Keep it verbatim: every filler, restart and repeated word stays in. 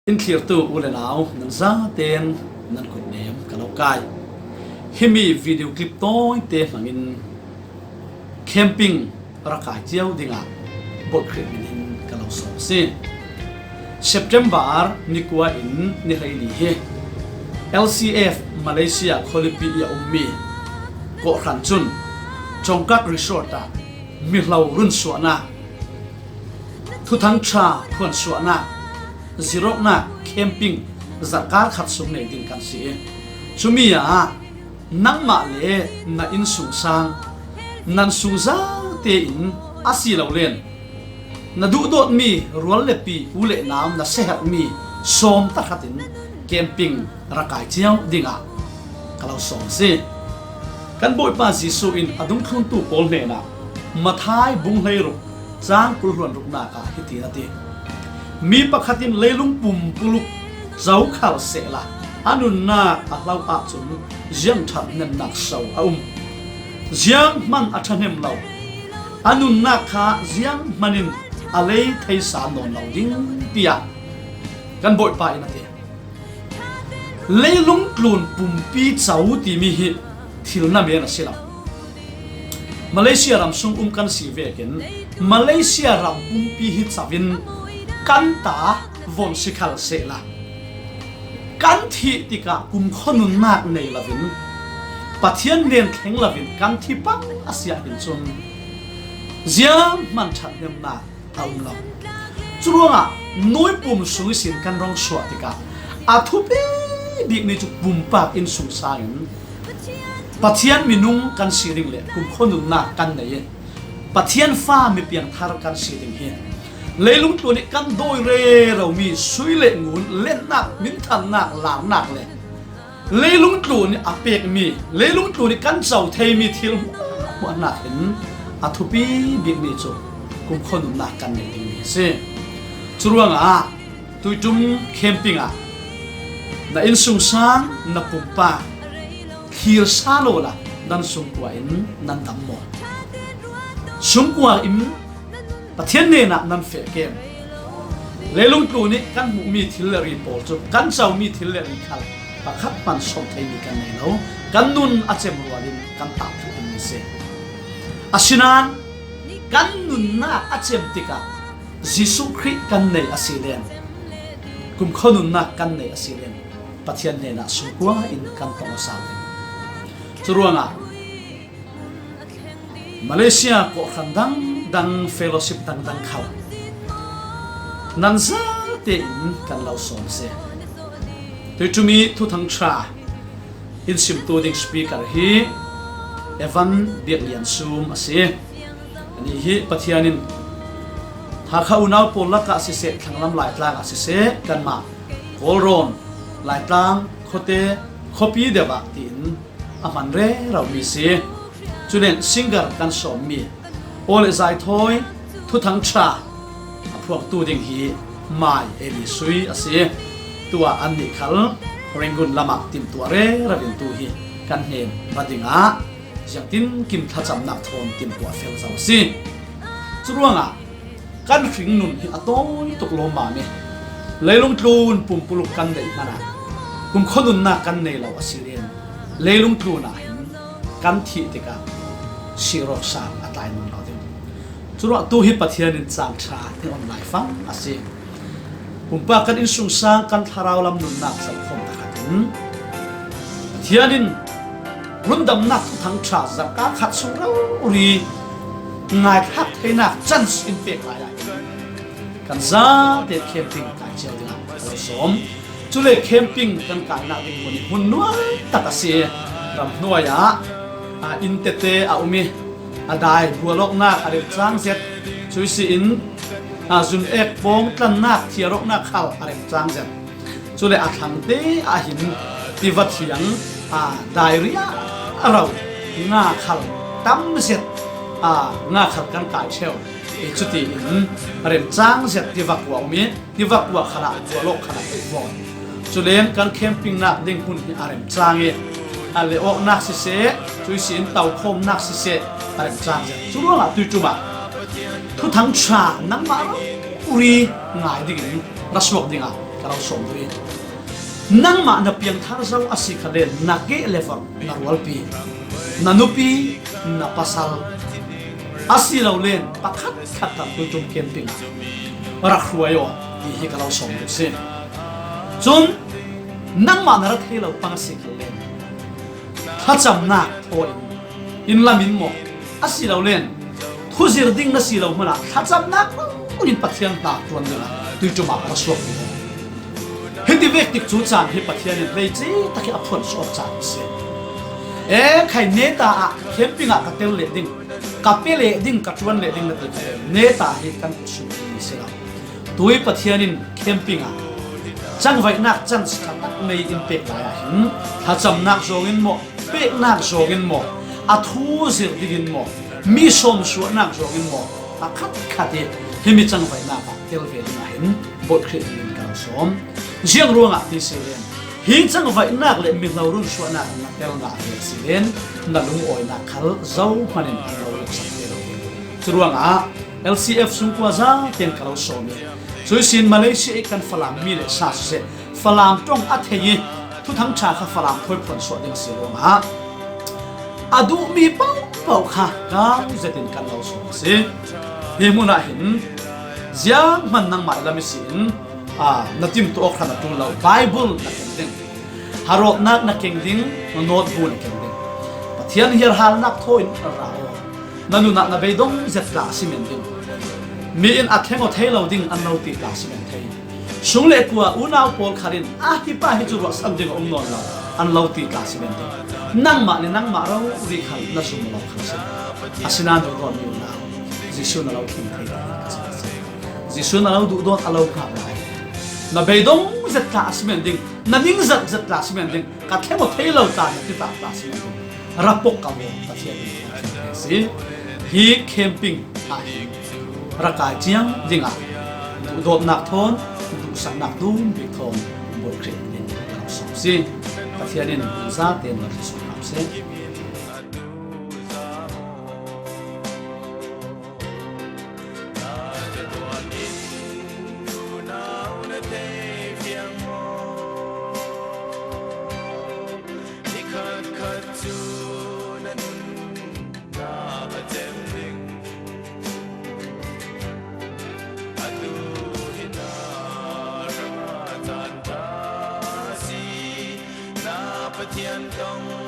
In thlirtu u le nau nan zaten nan kut nem ka lo kai. Himi video clip tawite hmangin camping rakai ciau dingah Bawi Khrih minin ka lo sawm si. September ni kua in ni hleili hi L C F Malaysia khualipi i a ummi kawhhran cun Congkak Resort ah mihlo runsuahnak, Thuthang ṭha phuansuahnak, zirawknak camping zarhkar khat sung nei ding kan si i, cumi ah nangmah le na innsungsang, nan sungzate in a si lo len na duhdawtmi rual le pi u le nau na siaherhmi sawm tahratin camping rakai ciau dingah ka lo sawm si. Kan Bawipa Jesuh in a dungthluntu pawl hnenah Matthai bung hleiruk cang kul hluan ruknak ah hiti na ti: Mi pakhat in leilung pumpuluk co khal sehla a nunnak a hlo ahcun ziang ṭhathnemnak so a um? Zianghman a ṭhahnem lo, a nunnak kha zianghman in a lei thei sa nawn lo ding, tiah kan Bawipa in a ti. Leilung tlun pumpi co timi hi thil namen a si lo. Malaysia ram sung um kan si vekin Malaysia ram pumpi hi co in kan ta von si khal sehla, kan thih tikah kumkhua nunnak nei loin Pathian nen thleng loin kan thi pang a si ahhin cun zianghman ṭhathnemnak a um lo. Curuangah nuipum sung ihsin kan rung suah tikah a thupi bikmi cu pumpak innsungsang in Pathian minung kan si ding le kumkhua nunnak kan nei i Pathian fa mi piangthar kan si ding hi leilung tlun i kan dawi reromi sui le ngun, lennak, minthannak, larnak le leilung tlun i a pekmi, leilung tlun i kan co theimi thil hmuahhmuah hnakin a thupi bikmi cu kumkhua nunnak kan nei dingmi a si. Curuangah tuiṭum camping ah na innsungsang, na pumpak thlir sa lawla nan sungkua in nan dam maw? Sungkua in Pathian hnenah nan feh kem? Leilung tlun i kan hmuhmi thil le ri pawl cu kan comi thil le ri khal pakhat hman sawm theimi kan nei lo. Kan nun a cem rualin kan tah thluh dingmi si. Asinain kan nunnak a cem tikah Jesuh Khrih kan nei a si len, kumkhua nunnak kan nei a si len Pathian hnenah sungkua in kan tong a sau ding. Curuangah Malaysia kawhhran dangdang, fellowship dangdang khal nan zate in kan lo sawm si. Tuiṭum i Thuthang ṭha in simtu ding speaker hi Evan Biak Lian Sum a si. Anih hi Pathian in Hakha unau pawl lakah siseh, thlanglam Laitlang ah siseh, kanmah Kawlrawn, Laitlang khuate, khuapi deuh ah tiin a hman reromi si. Cule singer kan sawmmi aw le zaithawi Thuthang ṭha a phuangtu ding hi Mai Eli Sui a si. Tuah annih khal Rangoon lamah timtuah rero in tu hi kan hnen ra dingah ziangtinkim thlacamnak thawn timtuah fel zo a si. Curuangah kan hringnun hi a tawi tuk lawmmam i leilung tlun pumpuluk kan neih hmanah kumkhua nunnak kan nei lo a si len leilung tlun ah hin kan thih tikah sihrawk sang a tlai nawn lo ding. Curuah tu hi Pathian in caan ṭha in on laifang a si. Pumpak kan innsungsang, kan thlarau lam nunnak zohkhawm takhat in Pathian in rundamnak Thuthang ṭha zarhkar khat sung rori ngaithlak theinak chance in pek lai ah hin kan zate camping kai cio dingah kan sawm. Cule camping kan kainak ding hmun hi hmun nuam tak a si. Ramhnuai ah, aa, inn tete a um i a dai bual awknak a remcang zet, cuih si in, aa, zun ek pawng tlannak thiar awknak khal a remcang zet. Cule a thlangte ah hin tiva thiang, aa, dai riahro nga khal tam zet, aa, nga khal kan kai ṭheu. I cutiin remcang zet tiva kua um i tiva kua khalah bual awk khalah ei vawn. Cule kan campingnak ding hmun hi a remcang i a leh awknak siseh, cuih si in tokhawmnak siseh a remcang zet. Curuangah tuiṭum ah Thuthang ṭha nangmah rori ngai dingin ra suak dingah ka lo sawm duh hi. Nangmah na piangthar zo a si kha len, na keh le vorh, na rualpi, na nupi, na pasal, a si lo len pakhat khat tah tuiṭum camping ah rak hruai aw ti hi ka lo sawm duh si. Cun nangmah na ra thei lo pang a si kha len, thlacamnak thaw in, inn lam in maw, a si lo len thuzir ding na si lo hmanah thlacamnak in Pathian hna ṭuan dingah tuiṭum ah ra suak ding. Hiti vek tik cu caan hi Pathian in hleice tak hi a phuan suak caan a si. E khai, neta ah camping ah ka tel leh ding, ka pe leh ding, ka ṭuan leh ding na ti kha len, neta hi kan kut sung ding si lo. Tui Pathian in camping ah cangvaihnak caan ṭha tak nei in pek lai ah hin, thlacamnak zawng in maw, peknak zawng in maw, a thu zir ding in maw, mi sawmsuahnak zawng in maw, pakhat khat hi himi cangvaihnak ah tel ve ding ah hin Bawi Khrih in ka lo sawm. Ziang ruangah ti si len, hi cangvaihnak le mihlo runsuahnak na tel ngah ve si len, na lungawinak khal zohman in an lo luksak ve lo ding. Curuangah L C F sungkua za tiang ka lo sawm i, cuihsin Malaysia i kan Falam mi le sa siseh, Falam ṭong a thei i Thuthang ṭha kha Falam thawi phuan suah ding si ruangah a duhmi paohpaoh kha kau zetin kan lo sawm a si. Hi hmun ah hin zianghman nangmah i lam i si in, aa, na timtuah awk hran a ṭul lo Bible na keng ding, harhawtnak na keng ding, na nawtbu na keng ding, Pathian hiarhalnak thaw in ra aw. Na nun ah na beidong zet tla a si men ding, mi in a thleng aw thei lo ding an lo ti tla a si men thei. Sung le kua unau pawl khal in, "A, hi pa hi cu ruahsan ding a um nawn lo," an lo ti tla a si men ding. Nangmah le nangmah rori khal na zum lo khal si. Asinain duhdawtmi unau, Jesuh na lo thleng thei lo ding ka si. Jesuh na lo duhdawt a lo ngak lai. Na beidong zet tla a si men ding, na ningzak zet tla a si men ding, ka thleng aw thei lo tla na ti tla tla a si men ding. Ra pok ka maw, Pathian in a thleng thei si. Hi camping ah hin ra kai ciang dingah duhdawtnak thawn, duhsaknak dum bik thawn Bawi Khrih in ka lo sawm si. Pathian in hmun zate in lo thluasuak hram seh. Pathian dong